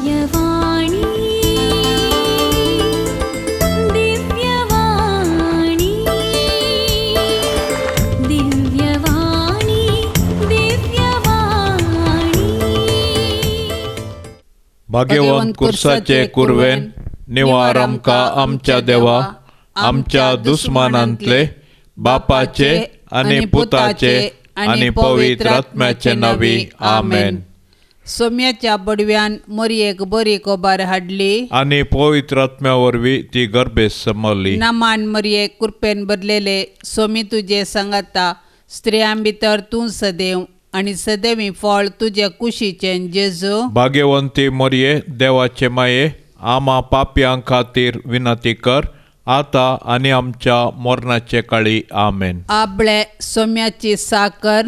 दिव्यवाणी दिव्यवाणी दिव्यवाणी दिव्यवाणी. भाग्यवंत कुर्साचे कुरवेन निवार आमकां आमच्या देवा आमच्या दुस्मानांतले बापाचे आनी पुताचे आनी पवित्र आत्म्याचे नांवी आमेन. सोम्याच्या बडव्यान मोरयेक बरी खबर हाडली आनी पवित्र आत्म्या वरवीं ती गर्भेस समजली. नमान मोरयेक कृपेन भरलेले सोमी तुजे सांगाता, स्त्रियां भितर तूं सदैव आनी सदैवी फळ तुजे कुशीचें जेजू. भाग्यवंती मोरये देवाचे माये आमा पापयां खातीर विनंती कर आतां आनी आमच्या मरणाचे काळी आमेन. आबळे सोम्याची साकर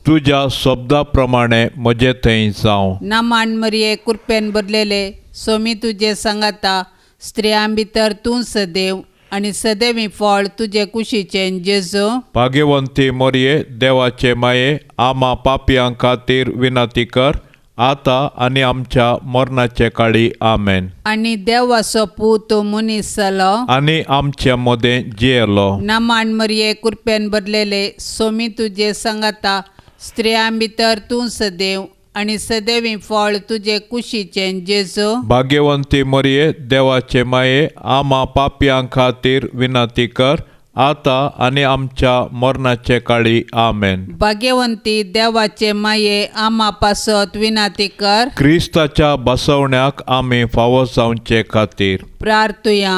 तुज्या शब्दा प्रमाणे म्हजे थंय जावं. नमान मरिये कृपेन भरलेले सोमी तुजे सांगाता, स्त्रियां भितर तूं सदैव आनी सदैवी फळ तुजे कुशीचें जेजू. भाग्यवंती मोरये देवाचे माये आमा पापयां खातीर विनंती कर आतां आनी आमच्या मरणाचे काळी आमेन. आनी देवाचो पूत मनीस जालो आनी आमच्या मदें जियेलो. नमान मरिये कृपेन भरलेले सोमी तुजे सांगाता, स्त्रियां भितर तूं सदैव आनी सदैवी फळ तुजे कुशीचें जेजू. भाग्यवंती मोरये देवाचे माये आमा पापयां खातीर विनंती कर आतां आनी आमच्या मरणाचे काळी आमेन. भाग्यवंती देवाचे माये आमा पासत विनंती कर. क्रिस्ताच्या बसवण्याक आमी फावो जावचे खातीर प्रार्थुया.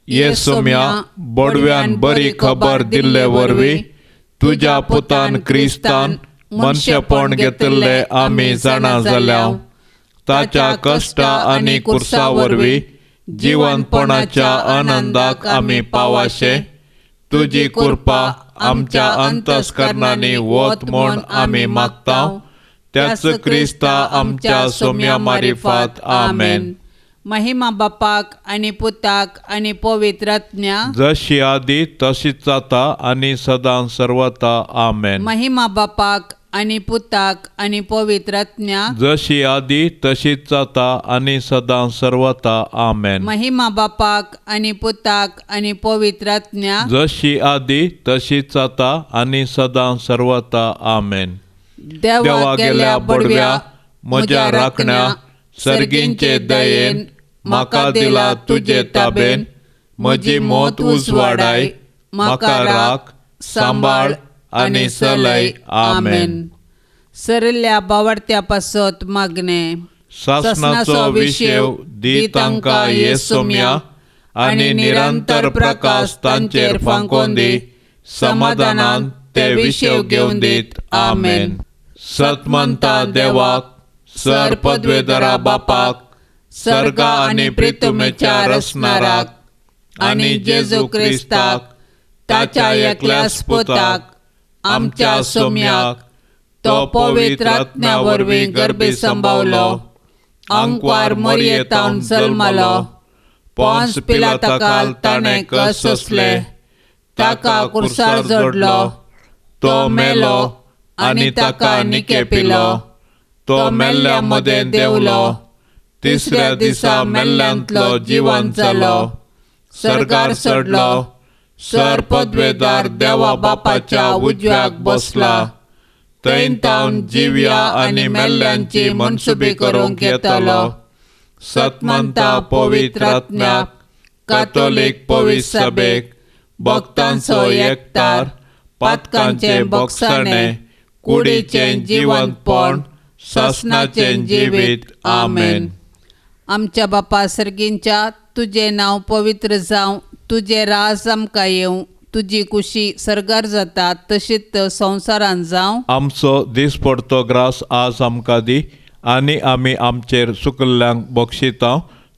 ये सोम्या बडव्यान बरी खबर दिल्ले वरवीं तुज्या पुतान क्रिस्तान मनशेपण घेतिल्लें आमी जाणा जाल्या. ताच्या कश्टा आनी कुर्सा वरवीं जिवनपणाच्या आनंदाक आमी पावाशे तुजी कृपा आमच्या अंतस्करणांनी वत म्हूण आमी मागता. त्याच क्रिस्ता आमच्या सोम्या मारिफात आमेन. महिमा बापाक आनी पुताक आनी पवित्र आत्म्या, जशी आदी तशीच जाता आनी सदां सर्वता आमेन. महिमा बापाक आनी पुताक आनी पवित्र आत्म्या, जशी आदी तशीच जाता आनी सदां सर्वता आमेन. महिमा बापाक आनी पुताक आनी पवित्र आत्म्या, जशी आदी तशीच जाता आनी सदां सर्वता आमेन. देवा गेल्या बडव्या म्हज्या राखण्या सर्गींचे दयेन म्हाका दिला तुजे ताबेन. म्हजी मौत उजवाडाय म्हाका राख सांबाळ आनी सलय आमेन. सरिल्ल्या बावडत्या पासत मागणे. सासणाचो विशेव दी तांकां ये सोम्या आनी निरंतर प्रकाश तांचेर फांकोवन दी. समाधानान ते विशेव घेवन दीत आमेन. सतमंता देवाक सर पदवेदरा बापाक सर्गा आनी प्रितुमेच्या रचणाराक आनी जेजू क्रिस्ताक ताच्या एकल्याच पुताक आमच्या सोम्याक तो पवित्र आत्म्या वरवीं गर्भी संभावलो, आंकवार मरयेतावन जल्मलो, पोंस पिलाताकाल ताणें कस सोंसले, ताका कुर्सार जोडलो, तो मेलो आनी ताका निके पिलो, तो मेल्ल्या मदें देंवलो, तिसऱ्या दिसा मेल्ल्यांतलो जिवन जालो, सर्गार चडलो, सर पदवेदार देवा बापाच्या उजव्याक बसला, थंय तावन जिव्या आनी मेल्ल्यांची मनसुबी करूंक येतलो. सतमंता पवित्र आत्म्याक कातोलीक पवित्र सभेक भक्तांचो एकतार पातकांचें बोगसाणें कुडीचें जिवंतपण सासणाचें जिवीत आमेन. आमच्या बापा सर्गींच्या तुजें नांव पवित्र जावं, तुजें राज आमकां येवं, तुजी कुशी सर्गार जाता तशीच संवसारांत जावं. आमचो दिसपडतो ग्रास आज आमकां दी आनी आमी आमचेर सुकल्ल्यांक बक्षिता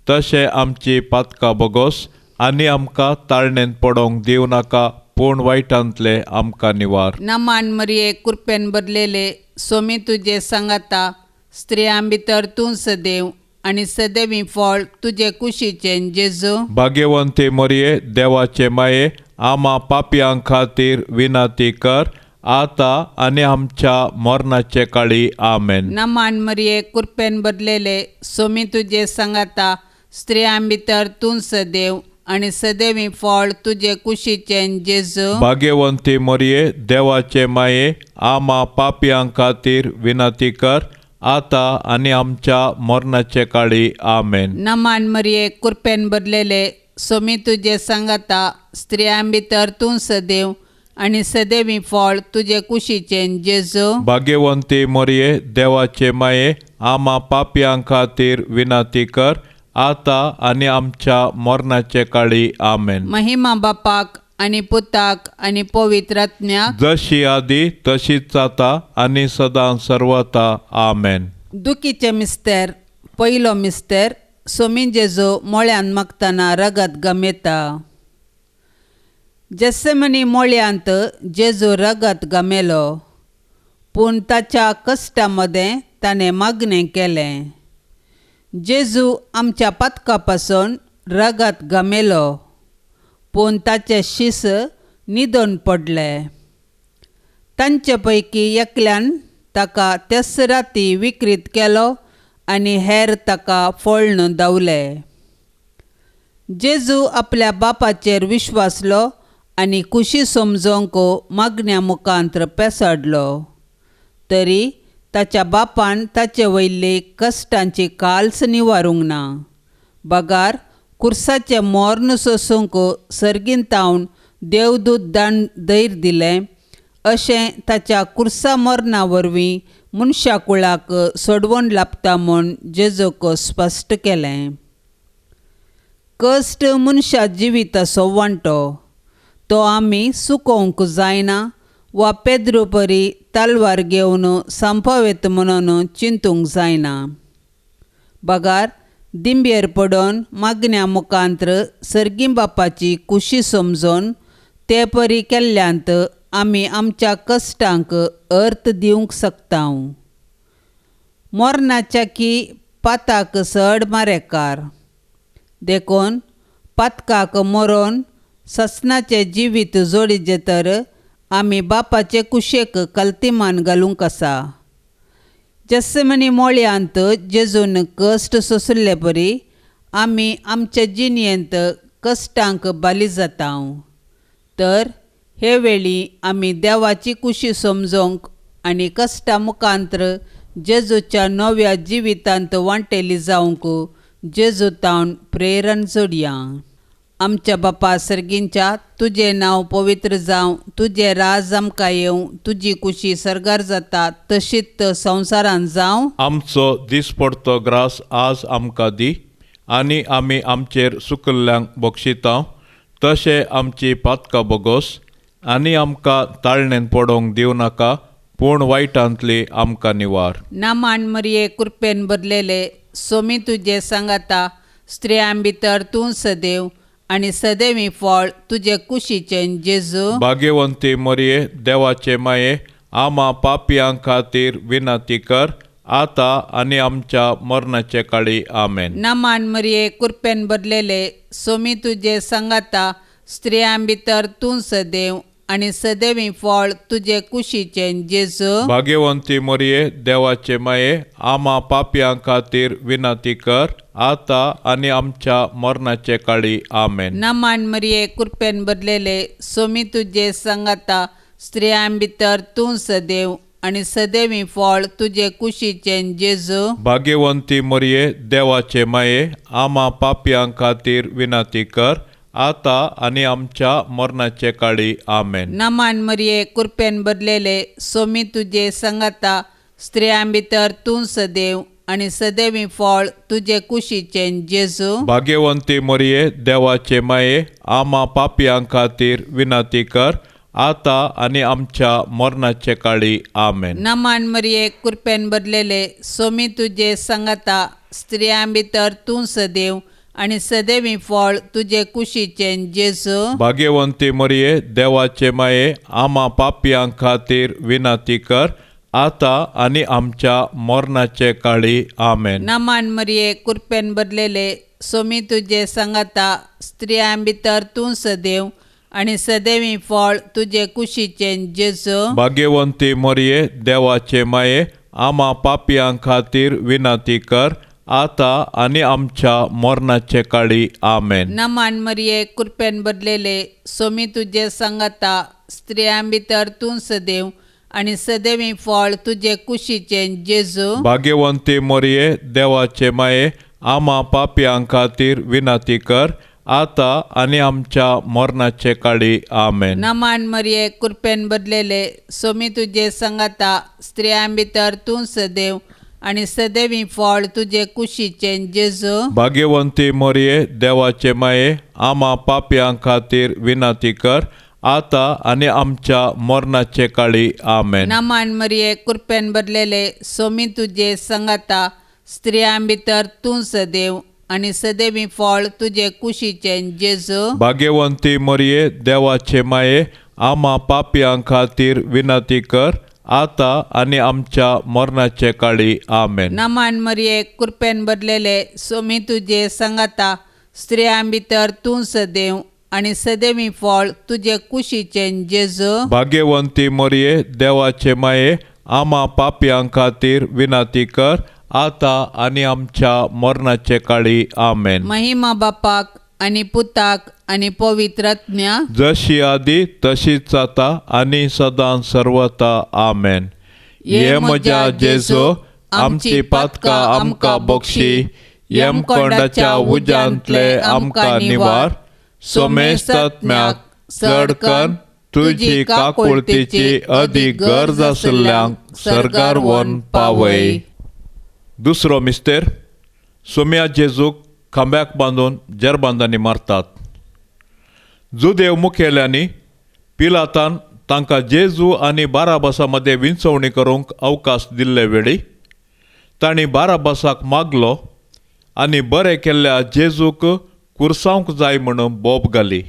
तशें आमची पातकां बोगोस आनी आमकां ताळणेंत पडोवंक दिवं नाका पूण वायटांतले आमकां निवार. नमान मरिये कृपेन भरलेले सोमी तुजे सांगाता, स्त्रियां भितर तूं सदैव आनी सदैवी फळ तुजे कुशीचें जेजू. भाग्यवंती मरिये देवाचे माये आमा पापयां खातीर विनंती कर आतां आनी आमच्या मरणाचे काळी. आमेन. नमान मरिये कृपेन भरलेले सोमी तुजे सांगाता, स्त्रियां भितर तूं सदैव आनी सदैवी फळ तुजे कुशीचें जेजू. भाग्यवंती मरिये देवाचे माये, आमा पापयां खातीर विनंती कर, आतां आनी आमच्या मरणाचे काळी. आमेन. नमान मरिये कृपेन भरलेले सोमी तुजे सांगाता, स्त्रियां भितर तूं सदैव आनी सदैवी फळ तुजे कुशीचें जेजू. भाग्यवंती मरिये देवाचे माये, आमा पापयां खातीर विनंती कर, आतां आनी आमच्या मरणाचे काळी. आमेन. महिमा बापाक आनी पुताक आनी पवित्र आत्म्याक, जशी आदी तशीच जाता आनी सदां सर्वता. आमेन. दुखीचे मिस्तेर पयलो मिस्तेर सोमी जेजू मोळ्यान मागतना रगत गमेता. जेसेमनी मोळ्यांत जेजू रगत गमेलो, पूण ताच्या कश्टा मदें ताणें मागणें केलें. जेजू आमच्या पातका पासून रगत गमेलो, पूण ताचे शीस न्हिदून पडले. तांचे पैकी एकल्यान ताका त्याच राती विक्रीत केलो आनी हेर ताका फोळ्ण धांवले. जेजू आपल्या बापाचेर विश्वासलो आनी खुशी समजोंक मागण्या मुखांत पेसाडलो, तरी ताच्या बापान ताचे वयली कश्टांची काल्स निवारूंक ना, बगार कुर्साचें मोर्न सोसूंक सर्गीन तावन देवदूत दान धैर्य दिलें. अशें ताच्या कुर्सा मरणा वरवीं मनशा कुळाक सोडवण लाभता म्हूण जेजूक स्पश्ट केलें. कश्ट मनशा जिविताचो वांटो, तो आमी सुकोवंक जायना वा पेद्रू परी तलवार घेवन संपावेत म्हणून चिंतूंक जायना, बगार दिंबेर पडून मागण्या मुखांत सर्गी बापाची खुशी समजून ते परी केल्ल्यांत आमी आमच्या कश्टांक अर्थ दिवंक शकता. मरणाच्या की पाताक चड मारेकार, देखून पातकाक मरोन ससनाचें जिवीत जोडिचें तर आमी बापाचे कुशेक कल्तिमान घालूंक आसा. जेसेमनी मोळयांत जेजून कश्ट सोंशिल्ले परी आमी आमच्या जिणेंत कश्टांक बाली जाता. तर हे वेळी आमी देवाची खुशी समजोंक आनी कश्टा मुखांत जेजूच्या नव्या जिवितांत वांटेली जावंक जेजू तावन प्रेरण जोडया. आमच्या बापा सर्गींच्या, तुजें नांव पवित्र जावं, तुजें राज आमकां येवं, तुजी खुशी सर्गार जाता तशीच संवसारांत जावं. आमचो दिसपडतो ग्रास आज आमकां दी, आनी आमी आमचेर सुकल्ल्यांक बक्षिता तशें आमची पातकां बोगोस, आनी आमकां ताळणेन पडोवंक दिवं नाका, पूण वायटांतली आमकां निवार. नामान मरिये कृपेन भरलेले सोमी तुजे सांगाता, स्त्रियां भितर तूं सदैव आनी सदैवी फळ तुजे कुशीचें जेजू. भाग्यवंती मरिये देवाचे माये, आमा पापयां खातीर विनंती कर, आतां आनी आमच्या मरणाचे काळी. आमेन. नामान मरिये कृपेन भरलेले सोमी तुजे सांगाता, स्त्रियां भितर तूं सदैव आनी सदैवी फळ तुजे कुशीचें जेजू. भाग्यवंती मरिये देवाचे माये, आमा पापयां खातीर विनंती कर, आतां आनी आमच्या मरणाचे काळी. आमेन. नामान मरिये कृपेन भरलेले सोमी तुजे सांगाता, स्त्रियां भितर तूं सदैव आनी सदैवी फळ तुजे कुशीचें जेजू. भाग्यवंती मरिये देवाचे माये, आमा पापयां खातीर विनंती कर, आतां आनी आमच्या मरणाचे काळी. आमेन. नामान मरिये कृपेन भरलेले सोमी तुजे सांगाता, स्त्रियां भितर तूं सदैव आनी सदैवी फळ तुजे कुशीचें जेजू. भाग्यवंती मरिये देवाचे माये, आमा पापयां खातीर विनंती कर, आतां आनी आमच्या मरणाचे काळी. आमेन. नामान मरिये कृपेन भरलेले सोमी तुजे सांगाता, स्त्रियां भितर तूं सदैव आनी सदैवी फळ तुजे कुशीचें जेजू. भाग्यवंती मरिये देवाचे माये, आमा पापयां खातीर विनंती कर, आतां आनी आमच्या मरणाचे काळी. आमेन. नामान मरिये कृपेन भरलेले सोमी तुजे सांगाता, स्त्रियां भितर तूं सदैव आनी सदैवी फळ तुजे कुशीचें जेजू. भाग्यवंती मरये, देवाचे माये, आमा पापयां खातीर विनंती कर, आतां आनी आमच्या मरणाचे काळी. आमेन. नमान मरिये, कृपेन भरलेले, सोमी तुजे सांगाता, स्त्रियां भितर तूं सदैव आनी सदैवी फळ तुजे कुशीचें जेजू. भाग्यवंती मरये, देवाचे माये, आमा पापयां खातीर विनंती कर, आतां आनी आमच्या मरणाचे काळी. आमेन. नमान मरिये, कृपेन भरलेले, सोमी तुजे सांगाता, स्त्रियां भितर तूं सदैव आनी सदैवी फळ तुजे कुशीचें जेजू. भाग्यवंती मरये, देवाचे माये, आमा पापयां खातीर विनंती कर, आतां आनी आमच्या मरणाचे काळी. आमेन. नमान मरिये, कृपेन भरलेले, सोमी तुजे सांगाता, स्त्रियां भितर तूं सदैव आनी सदैवी फळ तुजे कुशीचें जेजू. भाग्यवंती मरये, देवाचे माये, आमा पापयां खातीर विनंती कर, आतां आनी आमच्या मरणाचे काळी. आमेन. नमान मरिये, कृपेन भरलेले, सोमी तुजे सांगाता, स्त्रियां भितर तूं सदैव आनी सदैवी फळ तुजे कुशीचें जेजू. भाग्यवंती मरये, देवाचे माये, आमा पापयां खातीर विनंती कर, आतां आनी आमच्या मरणाचे काळी. आमेन. महिमा बापाक आनी पुताक आनी पवित्र आत्म्या, जशी आदी तशीच आतां आनी सदां सर्वता. आमेन. ये म्हज्या जेजू, आमची पातकां आमकां बक्षी, यमकोंडाच्या उज्यांतले आमकां निवार, सोमेस्तात्म्याक चड कन्न तुजी काकुळतीची अदीक गरज आशिल्ल्यांक सर्गार व्हरून पावय. दुसरो मिस्तेर, सोम्या जेजूक खांब्याक बांदून जेरबांदांनी मारतात. जुदेव मुखेल्यांनी पिलातान तांकां जेजू आनी बाराबासा मदें विंचवणी करूंक अवकाश दिल्ले वेळी तांणी बाराबासाक मागलो आनी बरें केल्ल्या जेजूक कुर्सावंक जाय म्हणून बोब घाली.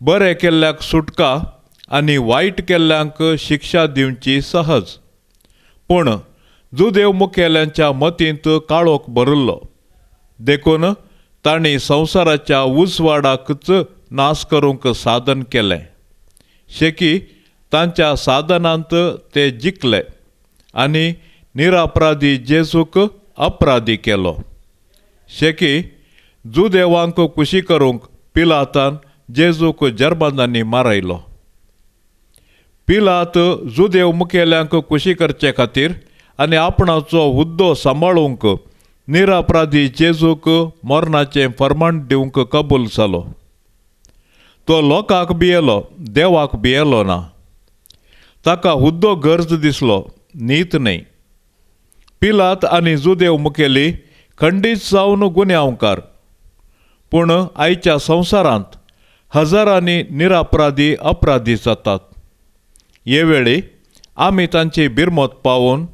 बरें केल्ल्याक सुटका आनी वायट केल्ल्यांक शिक्षा दिवची सहज, पूण जुदेव मुखेल्यांच्या मतींत काळोख भरिल्लो, देखून तांणी संवसाराच्या उजवाडाकच नाश करूंक साधन केलें. शेकी तांच्या साधनांत ते जिखले आनी निरापराधी जेजूक अपराधी केलो. शेकी जुदेवांक खुशी करूंक पिलातान जेजूक जर्मनांनी मारयलो. पिलात जुदेव मुखेल्यांक खुशी करचे खातीर आनी आपणाचो हुद्दो सांबाळूंक निरापराधी जेजूक मरणाचें फर्माण दिवंक कबूल जालो. तो लोकांक भियेलो, देवाक भियेलो ना. ताका हुद्दो गरज दिसलो, नीत न्हय. पिलात आनी जुदेव मुखेली खंडीत जावन गुन्यांवकार, पूण आयच्या संवसारांत हजारांनी निरापराधी अपराधी जातात. हे वेळी आमी तांची बिरमत पावोवन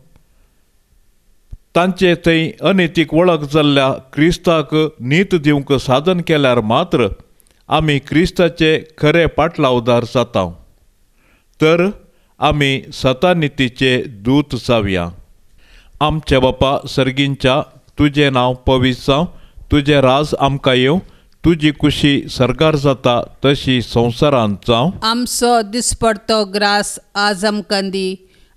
तांचे थंय अनितीक वळख जाल्ल्या क्रिस्ताक नीत दिवंक साधन केल्यार मात्र आमी क्रिस्ताचे खरे पाटलावदार जाता, तर आमी सतानितीचे दूत जावया. आमच्या बापा सर्गींच्या, तुजें नांव पवित्र जावं, तुजें राज आमकां येवं, तुजी कुशी सर्गार जाता तशी संवसारांत जावं. आमचो दिसपडतो ग्रास आज आमकां दी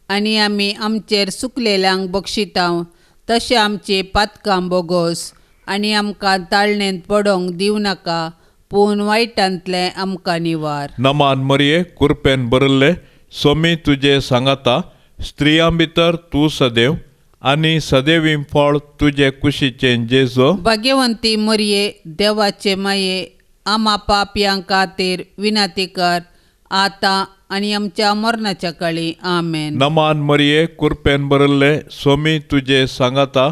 आनी आमी आमचेर सुकलेल्यांक बक्षितां तशें आमचे पातकां बोगोस आनी आमकां ताळणेंत पडोंक दिवं नाका, पूण वायटांतलें आमकां निवार. नमान मरये, कुरपेन भरिल्ले, सोमी तुजे सांगाता, स्त्रियां भितर तूं सदैव आनी सदैवी फळ तुजे कुशीचें जेजू. भाग्यवंती मरये, देवाचे माये, आमा पापयां खातीर विनंती कर, आतां आनी आमच्या मरणाच्या काळी. आमेन. नमान मरये, कुरपेन भरिल्ले, सोमी तुजे सांगाता,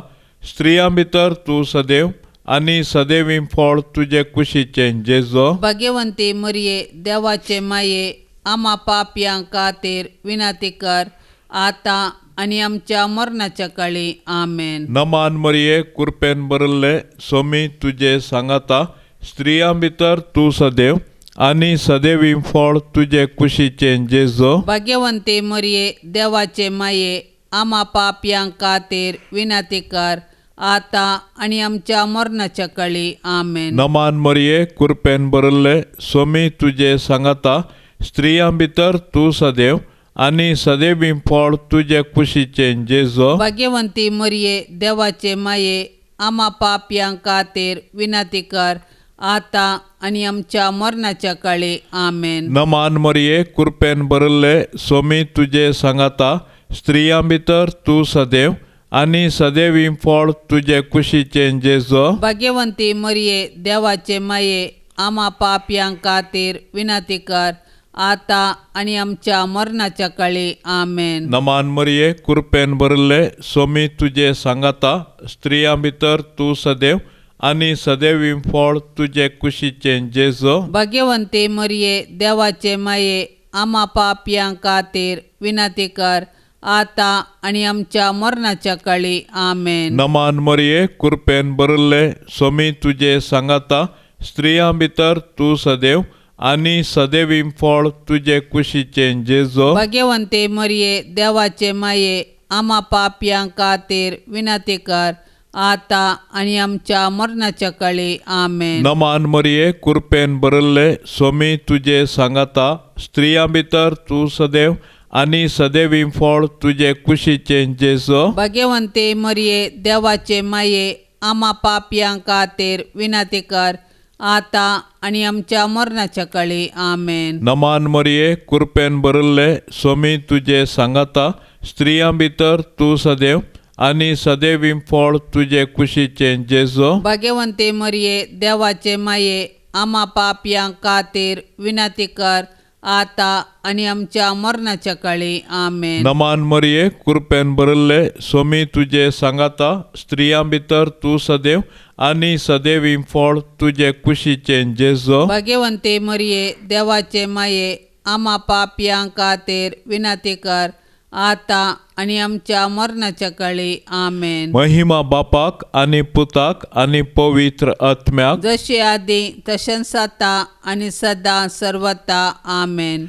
स्त्रियां भितर तूं सदैव आनी सदैवी फळ तुजे कुशीचें जेजू. भाग्यवंती मरये, देवाचे माये, आमा पापयां खातीर विनंती कर, आतां आनी आमच्या मरणाच्या काळी. आमेन. नमान मरये, कुरपेन भरिल्ले, सोमी तुजे सांगाता, स्त्रियां भितर तूं सदैव आनी सदैवी फळ तुजे कुशीचें जेजू. भाग्यवंती मरये, देवाचे माये, आमा पापयां खातीर विनंती कर, आतां आनी आमच्या मरणाच्या काळी. आमेन. नमान मरिये, कुरपेन भरिल्ले, सोमी तुजे सांगाता, स्त्रियां भितर तूं सदैव आनी सदैवी फळ तुजे कुशीचें जेजो. भाग्यवंती मरिये, देवाचे माये, आमा पापयां खातीर विनंती कर, आतां आनी आमच्या मरणाच्या काळी. आमेन. नमान मरिये, कुरपेन भरिल्ले, सोमी तुजे सांगाता, स्त्रियां भितर तूं सदैव आनी सदैवी फळ तुजे कुशीचें जेजो. भाग्यवंती मरिये, देवाचे माये, आमा पापयां खातीर विनंती कर, आतां आनी आमच्या मरणाच्या काळी. आमेन. नमान मरिये, कुरपेन भरिल्ले, सोमी तुजे सांगाता, स्त्रियां भितर तूं सदैव आनी सदैवी फळ तुजे कुशीचें जेजो. भाग्यवंती मरिये, देवाचे माये, आमा पापयां खातीर विनंती कर, आतां आनी आमच्या मरणाच्या काळी. आमेन. नमान मरिये, कुरपेन भरिल्ले, सोमी तुजे सांगाता, स्त्रियां भितर तूं सदैव आनी सदैवी फळ तुजे कुशीचें जेजो. भाग्यवंती मरिये, देवाचे माये, आमा पापयां खातीर विनंती कर, आतां आनी आमच्या मरणाच्या काळी. आमेन. नमान मरिये, कुरपेन भरिल्ले, सोमी तुजे सांगाता, स्त्रियां भितर तूं सदैव आनी सदैवी फळ तुजे कुशीचें जेजो. भाग्यवंती मरिये, देवाचे माये, आमा पापयां खातीर विनंती कर, आतां आनी आमच्या मरणाच्या काळी. आमेन. नमान मरिये, कुरपेन भरिल्ले, सोमी तुजे सांगाता, स्त्रियां भितर तूं सदैव आनी सदैवी फळ तुजे कुशीचें जेजो. भाग्यवंती मरिये, देवाचे माये, आमा पापयां खातीर विनंती कर, आतां आनी आमच्या मरणाच्या काळी. आमेन. नमान मरिये, कुरपेन भरिल्ले, सोमी तुजे सांगाता, स्त्रियां भितर तूं सदैव आनी सदैवी फळ तुजे कुशीचें जेजो. भाग्यवंती मरिये, देवाचे माये, आमा पापयां खातीर विनंती कर, आतां आनी आमच्या मरणाच्या काळी. आमेन. महिमा बापाक आनी पुताक आनी पवित्र आत्म्याक, जशी आदी तशेंच आतां आनी सदां सर्वता. आमेन.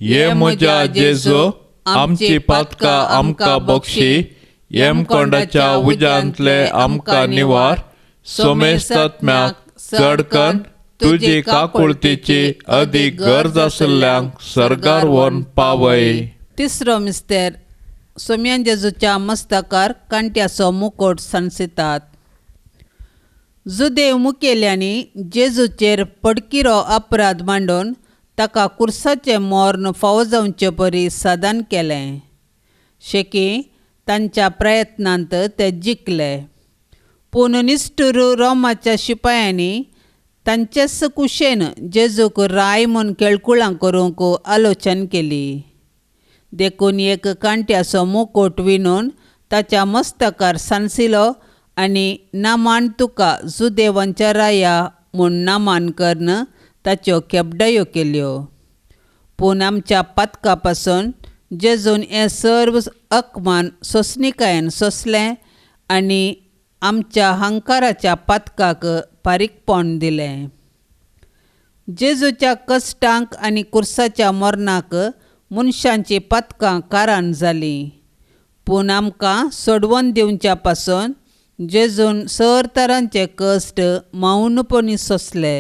ये म्हज्या जेजो, आमची पातकां आमकां बक्षी, येमकोंडाच्या उज्यांतले आमकां निवार, सोमेस्तात्म्याक चडकन तुजी काकुळतीची अदीक गरज आशिल्ल्यांक सर्गार व्हरून पावय. तिसरो मिस्तेर, सोम्यान जेजूच्या मस्तकार कांट्याचो मुकोट सांसितात. जुदेव मुखेल्यांनी जेजूचेर पडकिरो अपराध मांडून ताका कुर्साचें मर्ण फावो जावचे परी साधन केलें. शेकी तांच्या प्रयत्नांत ते जिखले, पूण निश्ठूर रोमाच्या शिपायांनी तांचेच कुशेन जेजूक राय म्हूण केळकुळां करूंक आलोचन केली. देखून एक कांट्याचो मुकोट विणून ताच्या मस्तकार सांसिलो आनी नामान तुका जुदेवांच्या राया म्हूण नामान करून ताच्यो केबडायो केल्यो. पूण आमच्या पातका पासून जेजून हें सर्व अपमान सोंसणिकायेन सोंसलें आनी आमच्या हंकाराच्या पातकाक फारीकपण दिलें. जेजूच्या कश्टांक आनी कुर्साच्या मरणाक मनशांची पातकां कारण जालीं, पूण आमकां सोडवून दिवच्या पासून जेजून सर तरांचे कश्ट मौनपणी सोंसले.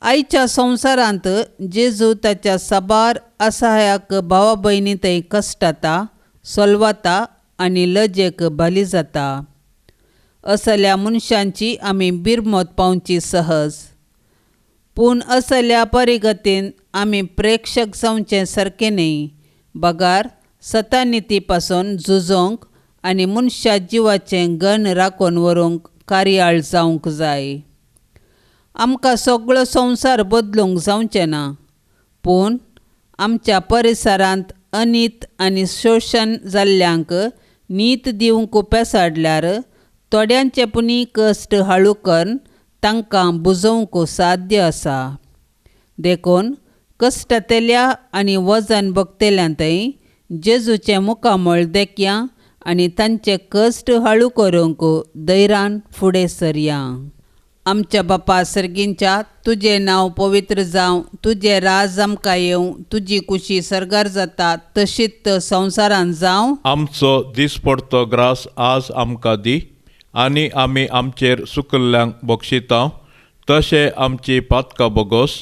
आयच्या संवसारांत जेजू ताच्या साबार असहायक भावा भयणी थंय कश्टाता, सोलवता आनी लजेक बली जाता. असल्या मनशांची आमी बिरमत पावची सहज, पूण असल्या परिगतीन आमी प्रेक्षक जावचें सारकें न्हय, बगार सतानिती पासून झुजोवंक आनी मनशा जिवाचें गण राखून व्हरूंक कार्याळ जावंक जाय. आमकां सगळो संवसार बदलूंक जावचें ना, पूण आमच्या परिसरांत अनीत आनी शोशण जाल्ल्यांक नीत दिवंक पेसाडल्यार थोड्यांचे पुणी कश्ट हाळू करून तांकां बुजोवंक साध्य आसा. देखून कश्टांतल्या आनी वजन भोगतल्यां थंय जेजूचें मुखामळ देखया आनी तांचे कश्ट हाळू करूंक धैर्यान फुडें सरया. आमच्या बापा सर्गींच्या, तुजें नांव पवित्र जावं, तुजें राज आमकां येवं, तुजी कुशी सर्गार जाता तशीच संवसारांत जावं. आमचो दिसपडतो ग्रास आज आमकां दी आनी आमी आमचेर सुकल्ल्यांक बक्षिता तशें आमची पातकां बोगोस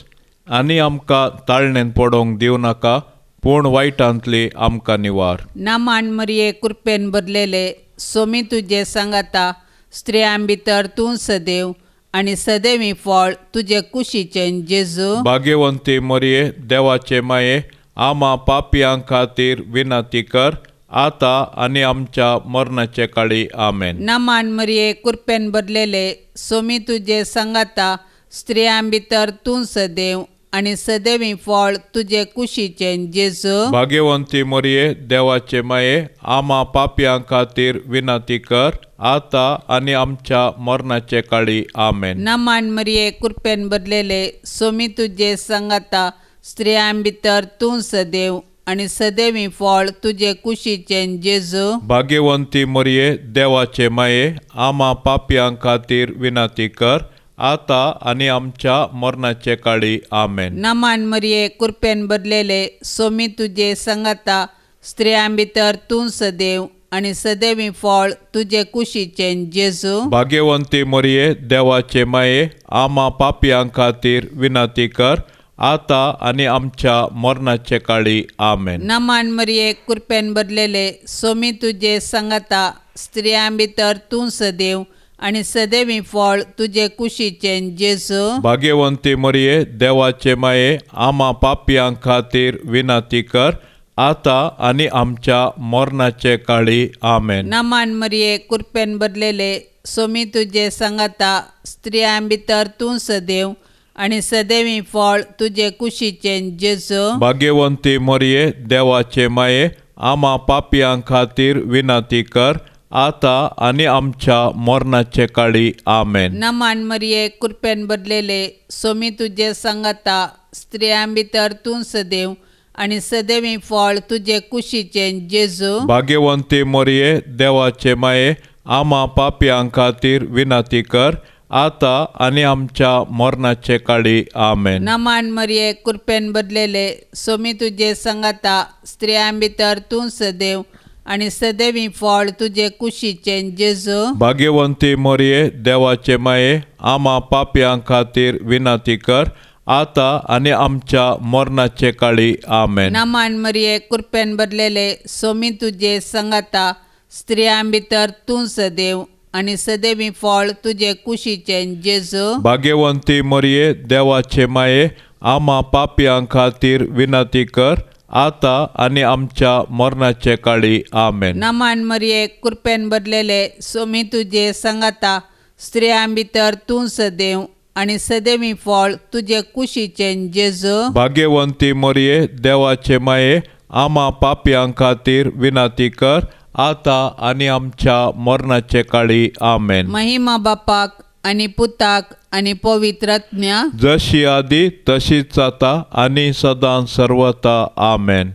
आनी आमकां ताळणेन पडोवंक दिवं नाका, पूण वायटांतली आमकां निवार. नामान मरिये, कृपेन भरलेले, सोमी तुजे सांगाता, स्त्रियां भितर तूं सदैव आनी सदैवी फळ तुजे कुशीचें जेजू. भाग्यवंती मरिये, देवाचे माये, आमा पापयां खातीर विनंती कर आतां आनी आमच्या मरणाचे काळी. आमेन. नामान मरिये, कृपेन भरलेले, सोमी तुजे सांगाता, स्त्रियां भितर तूं सदैव आनी सदैवी फळ तुजे कुशीचें जेजू. भाग्यवंती मरिये, देवाचे माये, आमा पापयां खातीर विनंती कर आतां आनी आमच्या मरणाचे काळी. आमेन. नामान मरिये, कृपेन भरलेले, सोमी तुजे सांगाता, स्त्रियां भितर तूं सदैव आनी सदैवी फळ तुजे कुशीचें जेजू. भाग्यवंती मरिये, देवाचे माये, आमा पापयां खातीर विनंती कर आतां आनी आमच्या मरणाचे काळी. आमेन. नामान मरिये, कृपेन भरलेले, सोमी तुजे सांगाता, स्त्रियां भितर तूं सदैव आनी सदैवी फळ तुजे कुशीचें जेजू. भाग्यवंती मरिये, देवाचे माये, आमा पापयां खातीर विनंती कर आतां आनी आमच्या मरणाचे काळी. आमेन. नामान मरिये, कृपेन भरलेले, सोमी तुजे सांगाता, स्त्रियां भितर तूं सदैव आनी सदैवी फळ तुजे कुशीचें जेजू. भाग्यवंती मरिये, देवाचे माये, आमा पापयां खातीर विनंती कर आतां आनी आमच्या मरणाचे काळी. आमेन. नामान मरिये, कृपेन भरलेले, सोमी तुजे सांगाता, स्त्रियां भितर तूं सदैव आनी सदैवी फळ तुजे कुशीचें जेजू. भाग्यवंती मरिये, देवाचे माये, आमा पापयां खातीर विनंती कर आतां आनी आमच्या मरणाचे काळी. आमेन. नामान मरिये, कृपेन भरलेले, सोमी तुजे सांगाता, स्त्रियां भितर तूं सदैव आनी सदैवी फळ तुजे कुशीचें जेजू. भाग्यवंती मरिये, देवाचे माये, आमा पापयां खातीर विनंती कर आतां आनी आमच्या मरणाचे काळी. आमेन. नामान मरिये, कृपेन भरलेले, सोमी तुजे सांगाता, स्त्रियां भितर तूं सदैव आनी सदैवी फळ तुजे कुशीचें जेजू. भाग्यवंती मरिये, देवाचे माये, आमा पापयां खातीर विनंती कर आतां आनी आमच्या मरणाचे काळी. आमेन. नामान मरिये, कृपेन भरलेले, सोमी तुजे सांगाता, स्त्रियां भितर तूं सदैव आनी सदैवी फळ तुजे कुशीचें जेजू. भाग्यवंती मरिये, देवाचे माये, आमा पापयां खातीर विनंती कर आतां आनी आमच्या मरणाचे काळी. आमेन. नामान मरिये, कृपेन भरलेले, सोमी तुजे सांगाता, स्त्रियां भितर तूं सदैव आनी सदैवी फळ तुजे कुशीचें जेजू. भाग्यवंती मरिये, देवाचे माये, आमा पापयां खातीर विनंती कर आतां आनी आमच्या मरणाचे काळी. आमेन. महिमा बापाक आनी पुताक आनी पवित्र आत्म्या, जशी आदी तशीच आतां आनी सदां सर्वता. आमेन.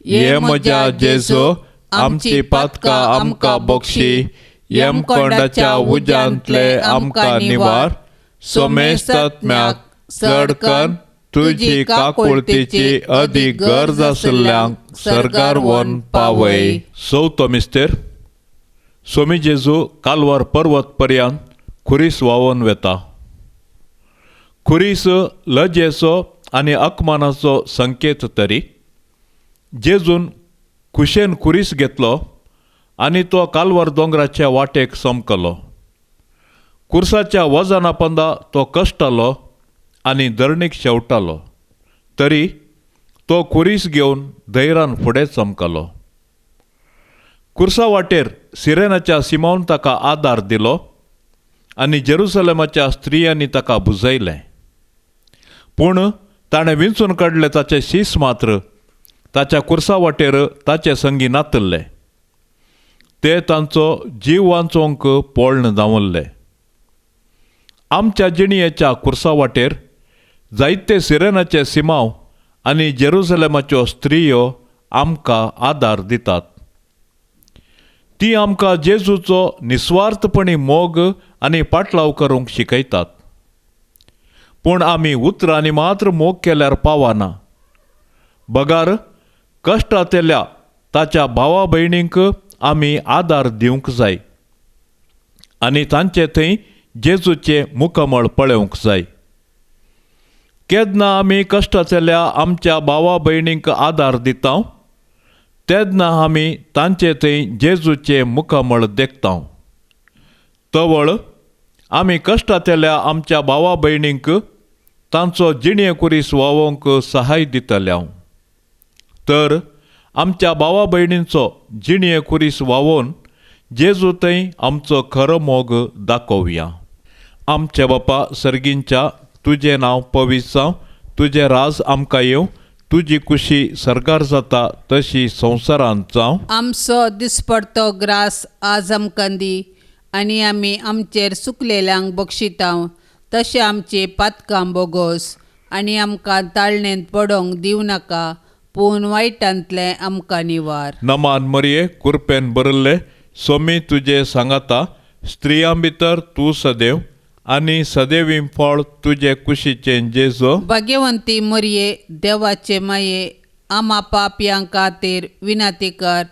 ये म्हज्या जेजू, आमची पातकां आमकां बक्षी, यमकोंडाच्या उज्यांतले आमकां निवार, सोमेस्तात्म्याक चड करून तुजी काकुळतीची अदीक गरज आशिल्ल्यांक सर्गार व्हरून पावय. चवथो मिस्तेर. सोमी जेजू कालवार पर्वत पर्यंत खुरीस व्हांवून वेता. खुरीस लजेचो आनी अपमानाचो संकेत तरी जेजून खुशेन खुरीस घेतलो आनी तो कालवार दोंगराच्या वाटेक समकलो. कुर्साच्या वजना पंदा तो कश्टालो आनी धरणीक शेवटालो, तरी तो खुरीस घेवन धैर्यान फुडें चमकलो. कुर्सा वाटेर सिरेनाच्या सिमावन ताका आदार दिलो आनी जेरुसलेमाच्या स्त्रियांनी ताका बुजयलें. पूण ताणें विंचून काडले ताचे शीस मात्र ताच्या कुर्सा वाटेर ताचे संगी नातल्ले. ते तांचो जीव वांचोवंक पोळण धांवल्ले. आमच्या जिणयेच्या कुर्सा वाटेर जायते सिरेनाचे सिमाव आनी जेरुसलेमाच्यो स्त्रियो आमकां आदार दितात. ती आमकां जेजूचो निस्वार्थपणी मोग आनी पाटलाव करूंक शिकयतात. पूण आमी उतरांनी मात्र मोग केल्यार पावना, बगार कश्टांतल्या ताच्या भावा भयणींक आमी आदार दिवंक जाय आनी तांचे थंय जेजूचें मुखमळ पळोवंक जाय. केन्ना आमी कश्टांतल्या आमच्या भावा भयणींक आदार दिता तेन्ना आमी तांचे थंय जेजूचें मुखमळ देखता. तवळ आमी कश्टांतल्या आमच्या भावा भयणींक तांचो जिणे कुरीस वावोवंक सहाय दितले. तर आमच्या भावा भयणींचो जिणे कुरीस वावोवन जेजू थंय आमचो खरो मोग दाखोवया. आमच्या बापा सर्गींच्या, तुजें नांव पवित्र जावं, तुजें राज आमकां येवं, तुजी कुशी सरकार जाता तशी संवसारांत जावं. आमचो दिसपडतो ग्रास आज आमकां दी आनी आमी आमचेर सुकलेल्यांक बक्षितां तशें आमचे पातकां बोगोस आनी आमकां ताळणेंत पडोंक दिवं नाका, पूण वायटांतलें आमकां निवार. नमान मरये, कुरपेन भरिल्ले, सोमी तुजे सांगाता, स्त्रियां भितर तूं सदैव आनी सदैवी फळ तुजे कुशीचें जेजू. भाग्यवंती मरये, देवाचे माये, आमा पापयां खातीर विनंती कर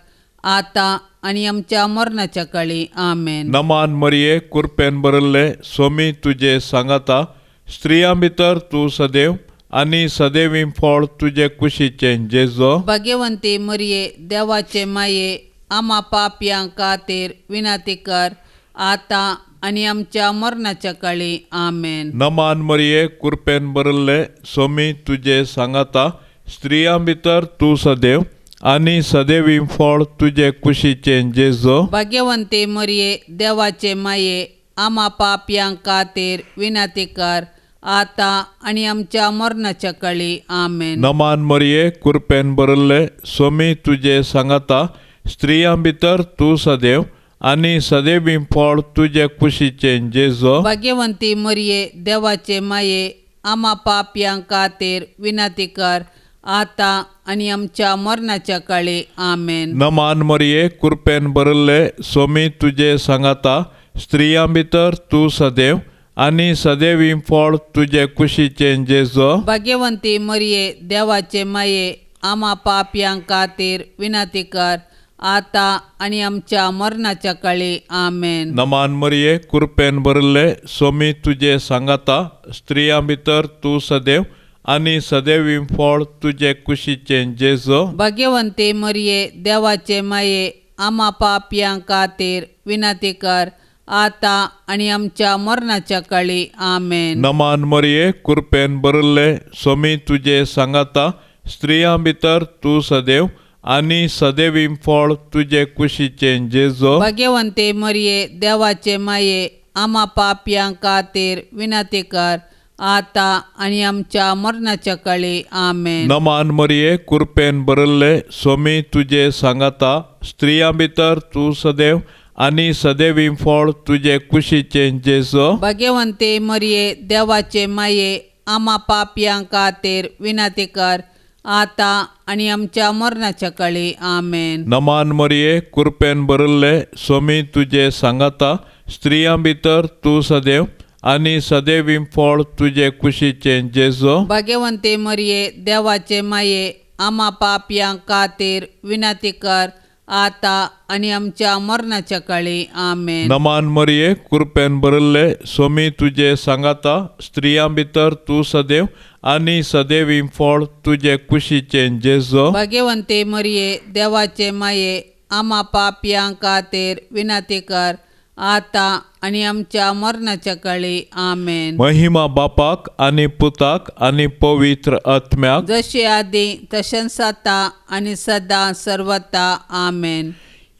आतां आनी आमच्या मरणाच्या काळी. आमेन. नमान मरये, कुरपेन भरिल्ले, सोमी तुजे सांगाता, स्त्रियां भितर तूं सदैव आनी सदैवी फळ तुजे कुशीचें जेजू. भाग्यवंती मरये, देवाचे माये, आमा पापयां खातीर विनंती कर आतां आनी आमच्या मरणाच्या काळी. आमेन. नमान मरये, कुरपेन भरिल्ले, सोमी तुजे सांगाता, स्त्रियां भितर तूं सदैव आनी सदैवी फळ तुजे कुशीचें जेजू. भाग्यवंती मरये, देवाचे माये, आमा पापयां खातीर विनंती कर आतां आनी आमच्या मरणाच्या काळी. आमेन. नमान मरये, कुरपेन भरिल्ले, सोमी तुजे सांगाता, स्त्रियां भितर तूं सदैव आनी सदैवी फळ तुजे कुशीचें जेजू. भाग्यवंती मरये, देवाचे माये, आमा पापयां खातीर विनंती कर आतां आनी आमच्या मरणाच्या काळी. आमेन. नमान मरये, कुरपेन भरिल्ले, सोमी तुजे सांगाता, स्त्रियां भितर तूं सदैव आनी सदैवी फळ तुजे कुशीचें जेजू. भाग्यवंती मरये, देवाचे माये, आमा पापयां खातीर विनंती कर आतां आनी आमच्या मरणाच्या काळी. आमेन. नमान मरये, कुरपेन भरिल्ले, सोमी तुजे सांगाता, स्त्रियां भितर तूं सदैव आनी सदैवी फळ तुजे कुशीचें जेजू. भाग्यवंती मरये, देवाचे माये, आमा पापयां खातीर विनंती कर आतां आनी आमच्या मरणाच्या काळी. आमेन. नमान मरये, कुरपेन भरिल्ले, सोमी तुजे सांगाता, स्त्रियां भितर तूं सदैव आनी सदैवी फळ तुजे कुशीचें जेजू. भाग्यवंती मरये, देवाचे माये, आमा पापयां खातीर विनंती कर आतां आनी आमच्या मरणाच्या काळी. आमेन. नमान मरये, कुरपेन भरिल्ले, सोमी तुजे सांगाता, स्त्रियां भितर तूं सदैव आनी सदैवी फळ तुजे कुशीचें जेजू. भाग्यवंती मरये, देवाचे माये, आमा पापयां खातीर विनंती कर आतां आनी आमच्या मरणाच्या काळी. आमेन. नमान मरये, कुरपेन भरिल्ले, सोमी तुजे सांगाता, स्त्रियां भितर तूं सदैव आनी सदैवी फळ तुजे कुशीचें जेजू. भाग्यवंती मरये, देवाचे माये, आमा पापयां खातीर विनंती कर आतां आनी आमच्या मरणाच्या काळी. आमेन. नमान मरये, कुरपेन भरिल्ले, सोमी तुजे सांगाता, स्त्रियां भितर तूं सदैव आनी सदैवी फळ तुजे कुशीचें जेजू. भाग्यवंती मरये, देवाचे माये, आमा पापयां खातीर विनंती कर आतां आनी आमच्या मरणाच्या काळी. आमेन. महिमा बापाक आनी पुताक आनी पवित्र आत्म्याक, जशे आदी तशेंच आतां आनी सदां सर्वता. आमेन.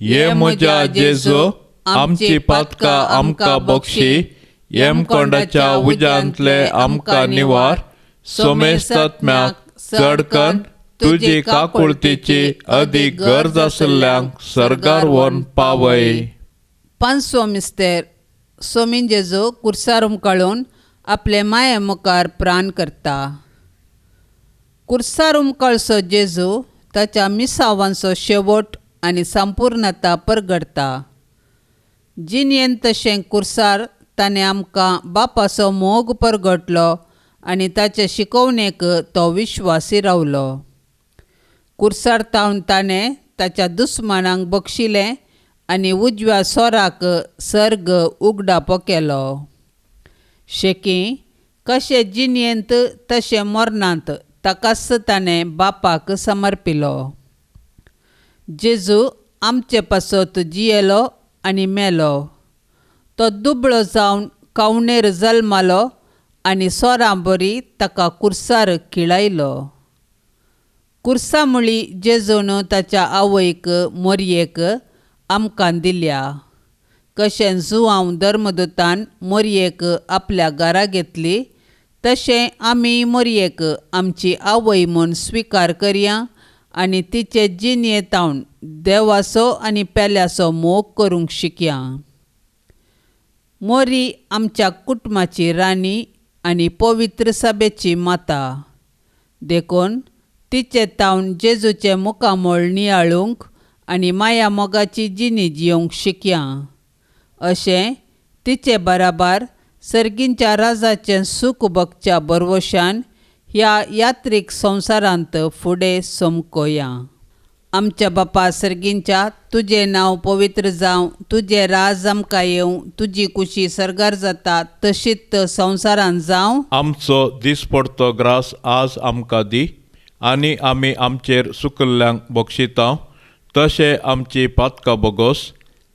ये म्हज्या जेजू, आमची पातकां आमकां बक्षी, यमकोंडाच्या उज्यांतले आमकां निवार, सोमेस्तात्म्याक चडकन तुजी काकुळतीची अदीक गरज आशिल्ल्यांक सर्गार व्हरून पावय. पांचवो मिस्तेर. सोमीन जेजू कुर्सार उमकाळून आपले माये मुखार प्राण करता. कुर्सार उमकाळचो जेजू ताच्या मिसावांचो शेवट आनी संपूर्णता परगडता. जिणेन तशें कुर्सार ताणें आमकां बापाचो मोग परगटलो आनी ताचे शिकोवणेक तो विश्वासी रावलो. कुर्सार तावन ताणें ताच्या दुस्मानांक बक्षिलें आनी उजव्या सोराक सर्ग उगडापो केलो. शेकी कशें जिणेंत तशें मरणांत ताकाच ताणें बापाक समर्पिलो. जेजू आमचे पासत जियेलो आनी मेलो. तो दुबळो जावन कावणेर जल्मालो आनी सोरां बरी ताका कुर्सार खिळायलो. कुर्सा मुळी जेजून ताच्या आवयक मोरयेक आमकां दिल्या. कशें जुआंव धर्मदूतान मोरयेक आपल्या घरा घेतली तशें आमी मोरयेक आमची आवय म्हूण स्विकार करया आनी तिचे जिणेंत देवाचो आनी पेल्याचो मोग करूंक शिकया. मोरी आमच्या कुटुंबाची राणी आनी पवित्र सभेची माता, देखून तिचे तावन जेजूचें मुखामळ नियाळूंक आनी माया मोगाची जिणी जियोंक शिकया. अशें तिचे बराबर सर्गींच्या राजाचें सूख भोगच्या भरवशान ह्या यात्रीक संवसारांत फुडें समकोया. आमच्या बापा सर्गींच्या, तुजें नांव पवित्र जावं, तुजें राज आमकां येवं, तुजी कुशी सर्गार जाता तशीच संवसारांत जावं. आमचो दिसपडतो ग्रास आज आमकां दी आनी आमी आमचेर सुकल्ल्यांक बक्षिता तशें आमची पातकां बोगोस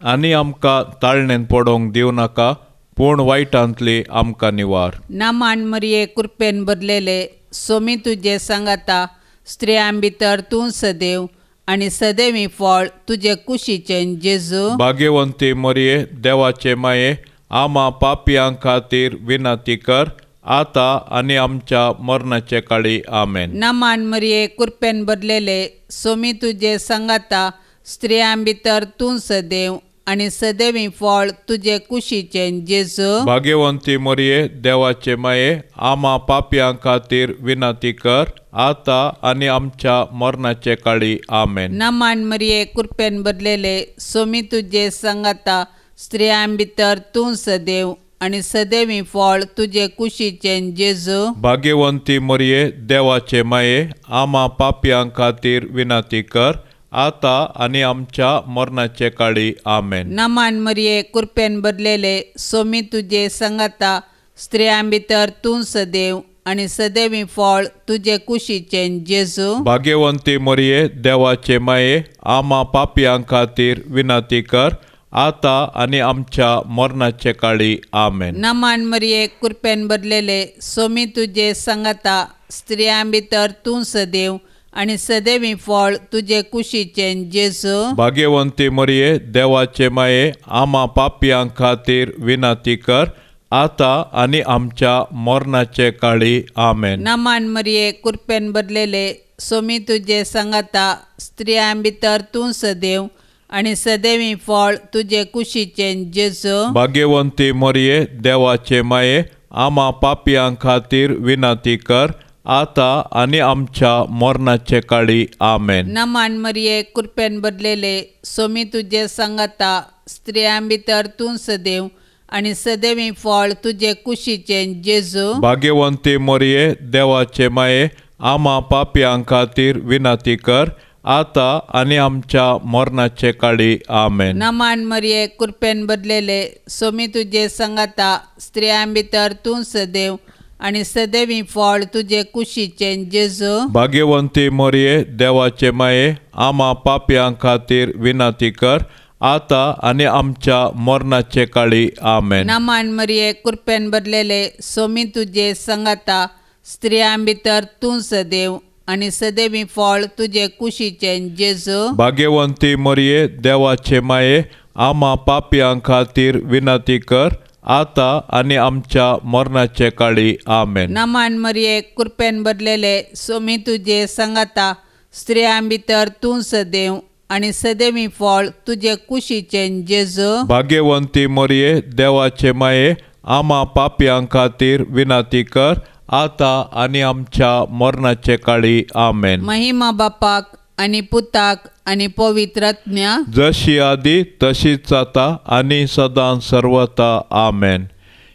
आनी आमकां ताळणेन पडोवंक दिवं नाका, पूण वायटांतली आमकां निवार. नामान मरिये कृपेन भरलेले, सोमी तुजे सांगाता, स्त्रियां भितर तूं सदैव आनी सदैवी फळ तुजे कुशीचें जेजू. भाग्यवंती मरिये, देवाचे माये, आमा पापयां खातीर विनंती कर आतां आनी आमच्या मरणाचे काळी. आमेन. नामान मरिये कृपेन भरलेले, सोमी तुजे सांगाता, स्त्रियां भितर तूं सदैव आनी सदैवी फळ तुजे कुशीचें जेजू. भाग्यवंती मरिये, देवाचे माये, आमा पापयां खातीर विनंती कर आतां आनी आमच्या मरणाचे काळी. आमेन. नामान मरिये कृपेन भरलेले, सोमी तुजे सांगाता, स्त्रियां भितर तूं सदैव आनी सदैवी फळ तुजे कुशीचें जेजू. भाग्यवंती मरिये, देवाचे माये, आमा पापयां खातीर विनंती कर आतां आनी आमच्या मरणाचे काळी. आमेन. नामान मरिये कृपेन भरलेले, सोमी तुजे सांगाता, स्त्रियां भितर तूं सदैव आनी सदैवी फळ तुजे कुशीचें जेजू. भाग्यवंती मरिये, देवाचे माये, आमा पापयां खातीर विनंती कर आतां आनी आमच्या मरणाचे काळी. आमेन. नामान मरिये कृपेन भरलेले, सोमी तुजे सांगाता, स्त्रियां भितर तूं सदैव आनी सदैवी फळ तुजे कुशीचें जेजू. भाग्यवंती मरिये, देवाचे माये, आमा पापयां खातीर विनंती कर आतां आनी आमच्या मरणाचे काळी. आमेन. नामान मरिये कृपेन भरलेले, सोमी तुजे सांगाता, स्त्रियां भितर तूं सदैव आनी सदैवी फळ तुजे कुशीचें जेजू. भाग्यवंती मरिये, देवाचे माये, आमा पापयां खातीर विनंती कर आतां आनी आमच्या मरणाचे काळी. आमेन. नामान मरिये कृपेन भरलेले, सोमी तुजे सांगाता, स्त्रियां भितर तूं सदैव आनी सदैवी फळ तुजे कुशीचें जेजू. भाग्यवंती मरिये, देवाचे माये, आमा पापयां खातीर विनंती कर आतां आनी आमच्या मरणाचे काळी. आमेन. नामान मरिये कृपेन भरलेले, सोमी तुजे सांगाता, स्त्रियां भितर तूं सदैव आनी सदैवी फळ तुजे कुशीचें जेजू. भाग्यवंती मरिये, देवाचे माये, आमा पापयां खातीर विनंती कर आतां आनी आमच्या मरणाचे काळी. आमेन. नामान मरिये कृपेन भरलेले, सोमी तुजे सांगाता, स्त्रियां भितर तूं सदैव आनी सदैवी फळ तुजे कुशीचें जेजू. भाग्यवंती मरिये, देवाचे माये, आमा पापयां खातीर विनंती कर आतां आनी आमच्या मरणाचे काळी. आमेन. नामान मरिये कृपेन भरलेले, सोमी तुजे सांगाता, स्त्रियां भितर तूं सदैव आनी सदैवी फळ तुजे कुशीचें जेजू. भाग्यवंती मरिये, देवाचे माये, आमा पापयां खातीर विनंती कर आतां आनी आमच्या मरणाचे काळी. आमेन. महिमा बापाक आनी पुताक आनी पवित्र आत्म्या, जशी आदी तशीच आतां आनी सदां सर्वता. आमेन.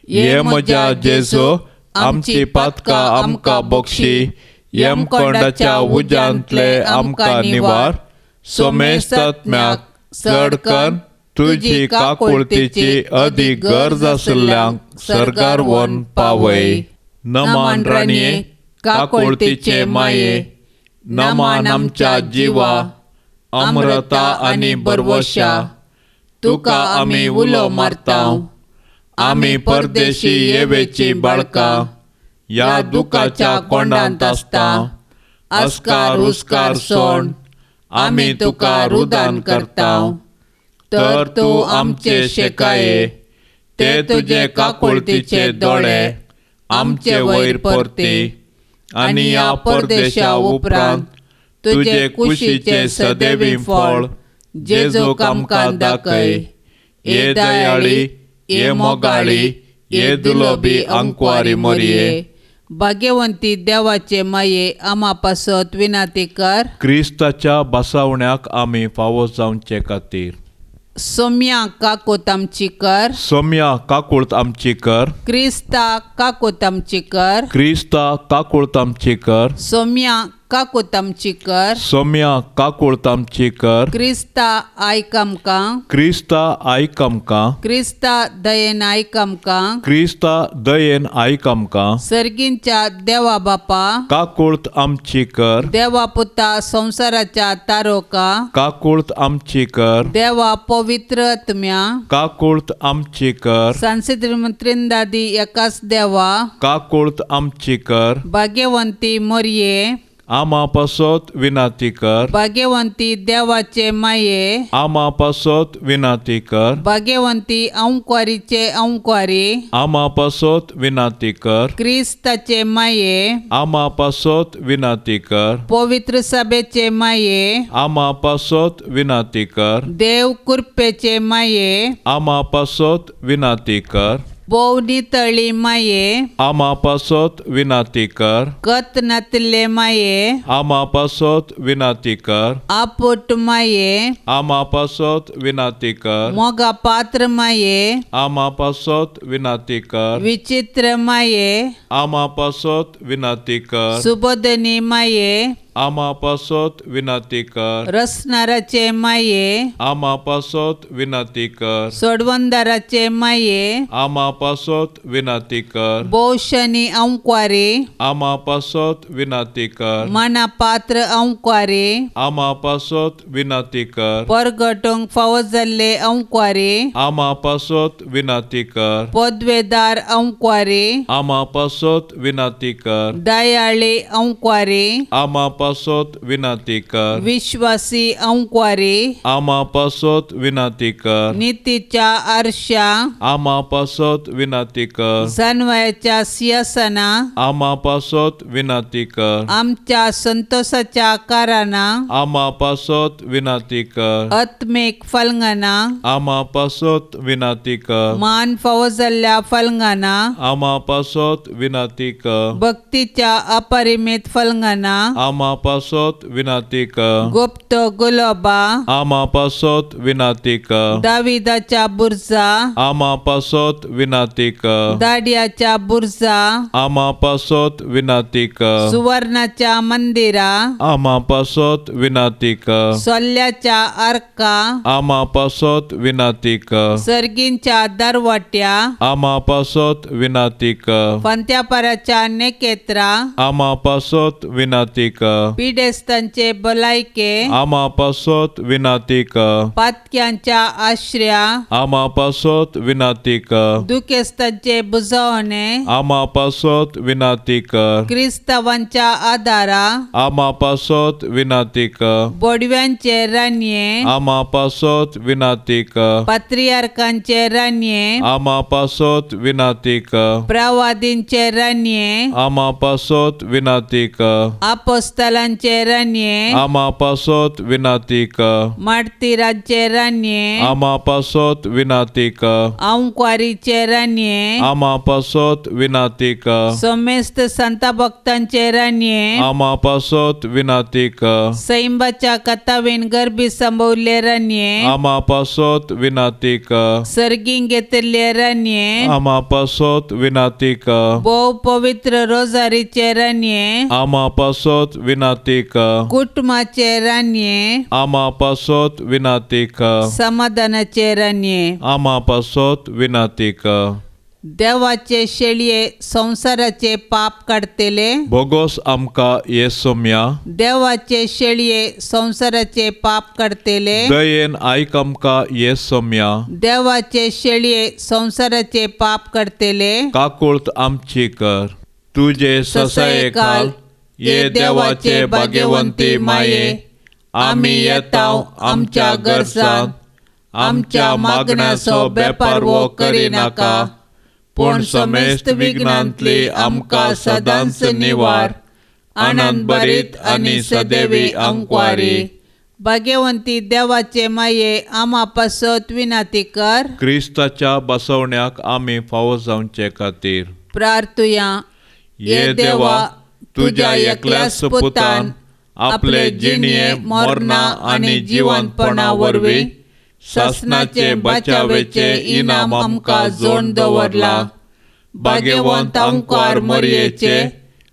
हे म्हज्या जेजू, आमची पातकां आमकां बक्षी, यमकोंडाच्या उज्यांतले आमकां निवार, सोमेस्तत्म्याक चडकन तुजी काकुळतीची अदीक गरज आशिल्ल्यांक सर्गार व्हरून पावय. नमन राणये, काकुळतीचे माये, नमन आमच्या जिवा, अमृता आनी बरवशा, तुका आमी उलो मारता. आमी परदेशी येवेची बाळकां, ह्या दुखाच्या कोंडांत आसता. अस्कार हुस्कार सोड आमी तुका रुदान करता. तर तूं आमचे शेकाये, ते तुजे काकुळतीचे दोळे आमचे वयर परती, आनी ह्या परदेशा उपरांत तुजे कुशीचे सदैवी फळ जेजूक आमकां दाखय. हे दयाळी, हे मोगाळी, हे दुलोबी अंकवारी मोरये, भाग्यवंती देवाचे माये, आमा पासत विनाती कर. क्रिस्ताच्या बसावण्याक आमी फावो जावचे खातीर. सोम्या काकूत आमची कर. सोम्या काकूळत आमची कर. क्रिस्ता काकूत आमची कर. क्रिस्ता काकूळत आमची कर. सोम्या काकूत आमची कर. सोम्या काकूळत आमची कर. क्रिस्ता आयक आमकां. क्रिस्ता आयक आमकां. क्रिस्ता दयेन आयक आमकां. क्रिस्ता दयेन आयक आमकां. सर्गींच्या देवा बापा, काकूळत आमची कर. देवा पुता संवसाराच्या तारोका, काकूळत आमची कर. देवा पवित्र आत्म्या, काकूळत आमची कर. सांसिद्री एकाच देवा, काकूळत आमची कर. भाग्यवंती मोरये, आमा पासत विनाती कर. भाग्यवंती देवाचे माये, आमा पासत विनाती कर. भाग्यवंती अंकवारीचे अंकवारी, आमा पासत विनाती कर. क्रिस्ताचे माये, आमा पासत विनाती कर. पवित्र सभेचे माये, आमा पासत विनाती कर. देव कृपेचे माये, आमा पासत विनाती कर. भोव नितळी माये, आमा पासत विनाती कर. कत नातिल्ले माये, आमा पासत विनाती कर. आपोट माये, आमा पासत विनाती कर. मोगा पात्र माये, आमा पासत विनाती कर. विचित्र माये, आमा पासत विनाती कर. सुबोधनी माये, आमा पासत विनाती कर. रसनाराचे माये, आमा पासत विनाती कर. सोडवंदाराचे माये, आमा पासत विनाती कर. भोवशनी अंकवारी, आमा पासत विनाती कर. मना पात्र अंकवारी, आमा पासत विनाती कर. परगटूंक फावो जाल्ले अंकवारी, आमा पासत विनाती कर. पदवेदार अंकवारी, आमा पासत विनाती कर. दयाळी अंकवारी, आमा पासत विनाती कर. विश्वासी अंकवारी, आमा पासत विनाती कर. नितीच्या आरशा, आमा पासत विनाती कर. जानवयाच्या सिंहासना, आमा पासत विनाती कर. आमच्या संतोषाच्या कारणां, आमा पासत विनाती कर. आत्मीक फलंगाना, आमा पासत विनाती कर. मान फावो जाल्ल्या फलंगाना, आमा पासत विनाती कर. भक्तीच्या अपरिमित फलंगाना, आमा पासत विनाती कर. गुप्त गुलाबा, आमा पासत विनाती कर. दाविदाच्या बुर्जा, आमा पासत विनाती कर. दाडियाच्या बुर्जा, आमा पासत विनाती कर. सुवर्णाच्या मंदिरा, आमा पासत विनाती कर. सोल्ल्याच्या आर्का, आमा पासत विनाती कर. सर्गींच्या दरवाट्या, आमा पासत विनाती कर. फांत्यापाराच्या नेकेत्रा, आमा पासत विनाती कर. पिडेस्तांचे भलायके, आमा पासत विनाती कर. पातक्यांच्या आश्र्या, आमा पासत विनाती कर. दुखेस्तांचे बुजवणे, आमा पासत विनाती कर. क्रिस्तावांच्या आदारा, आमा पासत विनाती कर. बोडव्यांचे रानये, आमा पासत विनाती कर. पात्रियार्कांचे रानये, आमा पासत विनाती कर. प्रवादींचे रानये, आमा पासत विनाती कर. आपोस्तालांचे आपोस्तालांचे रानये आमा पासत विनाती कर. मार्तीराचे रानये आमा पासत विनाती कर. आंकवारीचे रानये आमा पासत विनाती कर. समेस्त संता भक्तांचे रानये आमा पासत विनाती कर. सैंबाच्या कथावेन गर्भी संभवले रानये आमा पासत विनाती कर. सर्गीं घेतिल्ले रानये आमा पासत विनाती कर. भोव पवित्र रोजारीचे रानये आमा पासत विनाती कर. कुटुंबाचे रानये आमा पासत विनाती कर. समाधानाचे रानये आमा पासत विनाती कर. देवाचे शेळये संवसाराचे पाप काडतले बोगोस आमकां येसोम्या. देवाचे शेळये संवसाराचे पाप काडतले दयेन आयक आमकां येसोम्या. देवाचे शेळये संवसाराचे पाप काडतले काकुळत आमची कर. तुजे ससाये खाल ये देवाचे भाग्यवंती माये आमी येताव आमच्या गरजांत आमच्या मागण्याचो बेपारवो करिनाका पूण समेस्त विघ्नांतली आमकां सदांच निवार. आनंद भरीत आनी सदैवी अंकवारी. भाग्यवंती देवाचे माये आमा पासत विनाती कर. क्रिस्ताच्या बसवण्याक आमी फावो जावचे खातीर प्रार्थुया. ये देवा तुज्या एकल्याच पुतान आपले जिणये मरणा आनी जिवंतपणा वरवीं सासणाचे बचावेचे इनाम आमकां जोड दवरला. भाग्यवंत अंकवार मरयेचे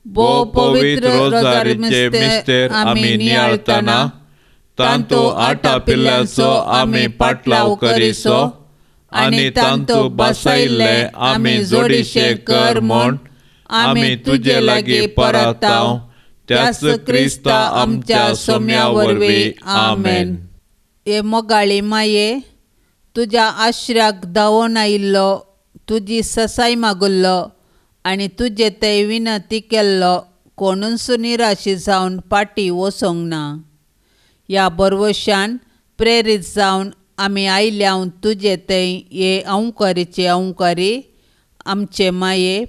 भोव पवित्र रोजारीचे मिस्तेर आमी नियाळतना तांतू आटा पिल्ल्याचो आमी पाटलाव करिसो आनी तांतू बसायिल्ले आमी जोडीशे कर म्हूण आमी तुजे लागीं परताव त्याच क्रिस्ता आमच्या सोम्या वरवीं. आमेन. हे मोगाळी माये तुज्या आश्र्याक धांवून आयिल्लो तुजी ससाय मागुल्लो आनी तुजे थंय विनंती केल्लो कोणूच निराशी जावन फाटीं वचोंक ना. ह्या बरवशान प्रेरीत जावन आमी आयल्या तुजे थंय हे अंवकारीचे अंवकारी आमचे माये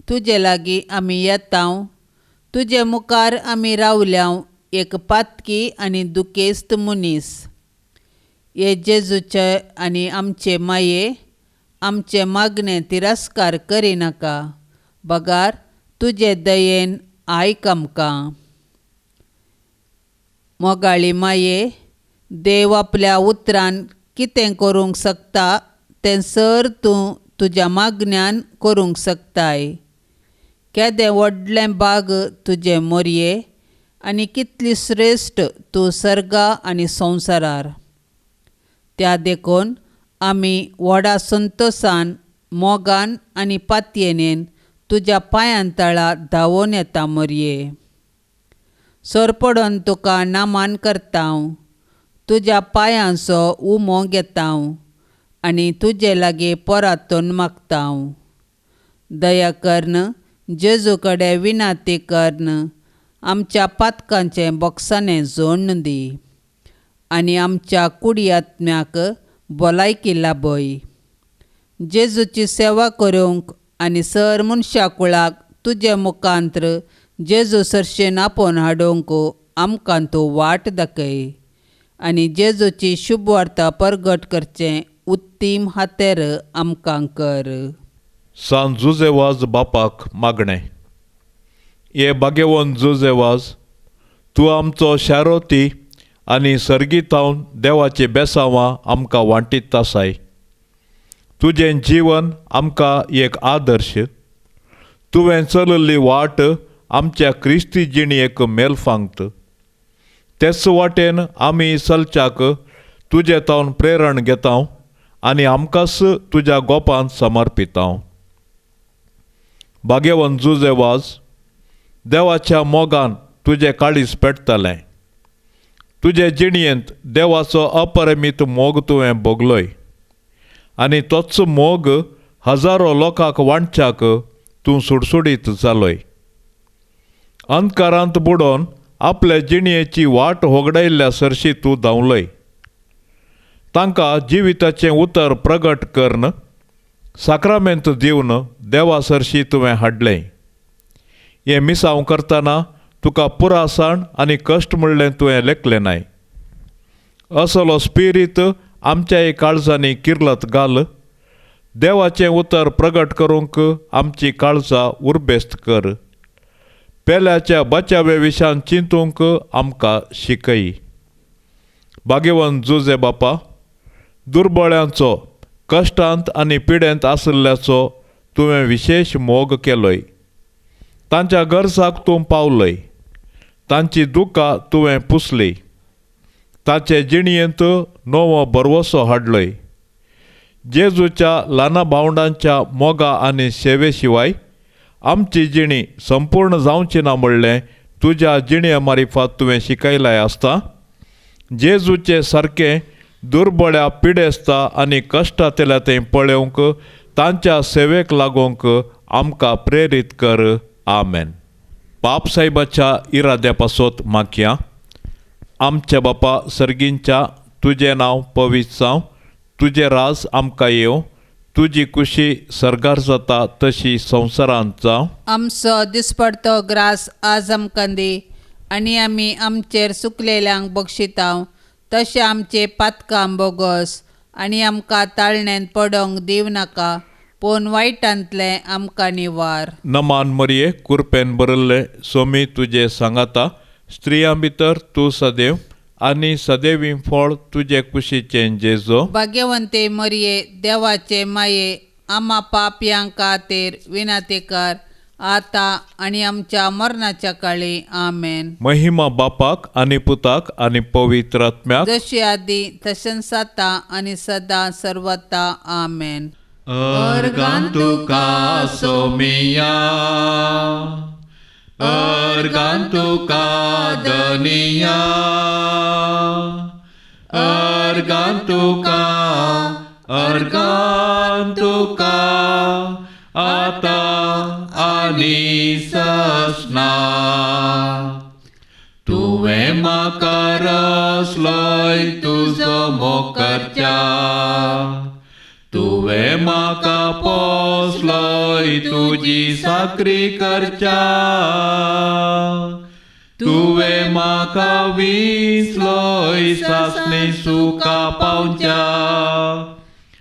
तुजे लागीं आमी येता. तुजे मुखार आमी रावल्या एक पातकी आनी दुखेस्त मनीस. हे जेजूचे आनी आमचे माये आमचे मागणे तिरस्कार करिनाका बगार तुजे दयेन आयक आमकां. मोगाळी माये देव आपल्या उतरान कितें करूंक शकता तें सर तूं तुज्या मागण्यान करूंक शकताय. केदें व्हडलें बाग तुजें मोरये आनी कितली श्रेश्ठ तूं सर्गा आनी संवसारार. त्या देखून आमी व्हडा संतोसान मोगान आनी पातयेनेन तुज्या पांयां तळा धांवून येता मोरये. सरपडून तुका नामान करता तुज्या पांयांचो उमो घेता आनी तुजे लागीं परतून मागता. दया करून जेजू कडेन विनंती करून आमच्या पातकांचें बोगसाणें जोडून दी आनी आमच्या कुडी आत्म्याक भलायकी लाभय. जेजूची सेवा करूंक आनी सर मनशा कुळाक तुजे मुखांत्र जेजू सरशेन आपोवन हाडूंक आमकां तूं वाट दाखय आनी जेजूची शुभवार्ता परगट करचें उत्तीम हातेर आमकां कर. सान जुजेवाज बापाक मागणें. हे भाग्यवंत जुजेवाज तूं आमचो शारोती आनी सर्गीतावन देवाची बेसांवां आमकां वांटीत आसाय. तुजें जीवन आमकां एक आदर्श. तुवें चलयल्ली वाट आमच्या क्रिस्ती जिणेक मेल फांगत. तेच वाटेन आमी चलच्याक तुजे तावन प्रेरण घेता आनी आमकांच तुज्या गोपान समर्पिता. भाग्यवंत जुजेवाज देवाच्या मोगान तुजें काळीज पेटतलें. तुजे जिणेंत देवाचो अपरिमीत मोग तुवें भोगलोय आनी तोच मोग हजारो लोकांक वांटच्याक तूं सुडसुडीत जालोय. अंधकारांत बुडोवन आपले जिणेची वाट होगडायल्ल्या सरशी तूं धांवलोय. तांकां जिविताचें उतर प्रगट करून साक्रामेंत दिवन देवा सरशी तुवें हाडलें. हें मिसांव करतना तुका पुरासाण आनी कश्ट म्हणलें तुवें लेखलें नाय. असलो स्पिरीत आमच्याय काळजांनी किर्लत घाल. देवाचें उतर प्रगट करूंक आमची काळजां उर्बेस्त कर. पेल्याच्या बचावे विशयान चिंतूंक आमकां शिकय. भाग्यवंत जुजे बापा, दुर्बळ्यांचो कश्टांत आनी पिडेंत आशिल्ल्याचो तुवें विशेश मोग केलोय. तांच्या गरजाक तूं पावलय. तांची दुकां तुवें पुसली. ताचे जिणयेंत नवो भरवसो हाडलोय. जेजूच्या ल्हाना भावंडांच्या मोगा आनी सेवे शिवाय आमची जिणी संपूर्ण जावची ना म्हणलें तुज्या जिणये मारिफात तुवें शिकयलाय आसता. जेजूचे सारकें दुर्बळ्या पिडेस्ता आनी कश्टांतल्या तें पळोवंक तांच्या सेवेक लागूंक आमकां प्रेरीत कर. आमेन. बाप साहेबाच्या इराद्या पासत मागया. आमच्या बापा सर्गींच्या, तुजें नांव पवित्र जावं, तुजें राज आमकां येवं, तुजी कुशी सर्गार जाता तशी संवसारांत जावं. आमचो दिसपडतो ग्रास आज आमकां दी आनी आमी आमचेर सुकलेल्यांक बक्षितांव तशें आमचे पातकां बोगस आनी आमकां ताळण्यांत पडोंक दिव नाका पूण वायटांतलें आमकां निवार. नमान मरये, कुरपेन बरयल्लें सोमी तुजें सांगाता, स्त्रियां भितर तूं सदैव आनी सदैवी फळ तुजे कुशीचें जेजो. भाग्यवंते मरये, देवाचे माये, आमा पापयां खातीर विनंती कर आतां आनी आमच्या मरणाच्या काळी. आमेन. महिमा बापाक आनी पुताक आनी पवित्र आत्म्याक, जशी आदी तशेंच आतां आनी सदां सर्वता. आमेन. अर्गां तुका सोमिया, अर्गां तुका धनिया, अर्गां तुका, अर्गां तुका आतां आनी ससना. तुवें म्हाका रसलोय तुजो मोग करच्या, तुवें म्हाका पोसलोय तुजी साकरी करच्या, तुवें म्हाका विसलोय सासणी सुखा पावच्या,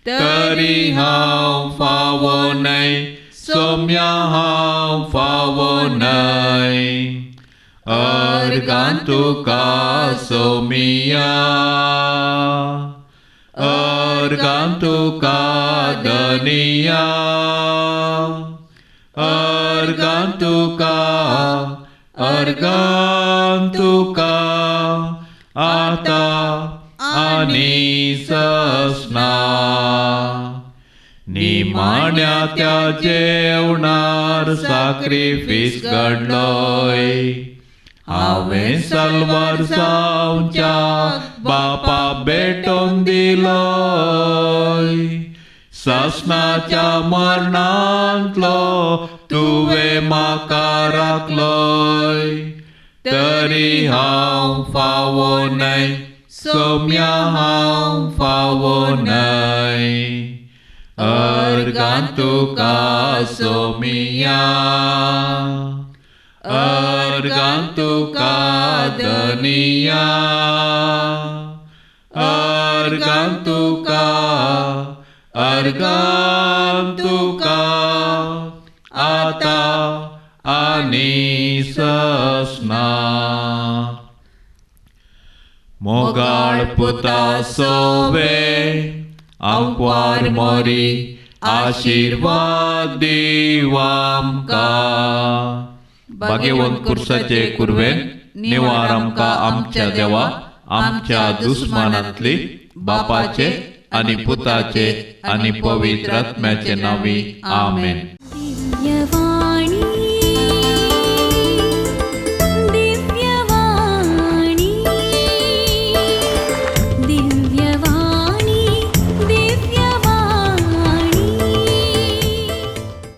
तरी हांव फावो न्हय सोम्या, हांव फावो न्हय. अर्गां तुका सोमिया, अर्गां तुका धनिया, अर्गां तुका, अर्गां तुका आतां आनी ससना. निमाण्या त्या जेवणार साक्रिफीस घडलोय, हांवें सलवार जावच्या बापा भेटोवन दिलोय. ससनाच्या मरणांतलो तुवें म्हाका राखलोय, तरी हांव फावो न्हय सोम्या, हांव फावो न्हय. अर्गां तुका सोमिया, अर्गां तुका धनिया, अर्गां तुका, अर्गां तुका आतां आनी ससना. मोगाळ पुता सोवे, आंकवार मोरी, आशिर्वाद दीव आमकां. भाग्यवंत कुर्साचे कुरवेन निवार आमकां आमच्या देवा, आमच्या दुस्मानांतली, बापाचे आनी पुताचे आनी पवित्र आत्म्याचे नांवी. आमेन. दिव्यवाणी.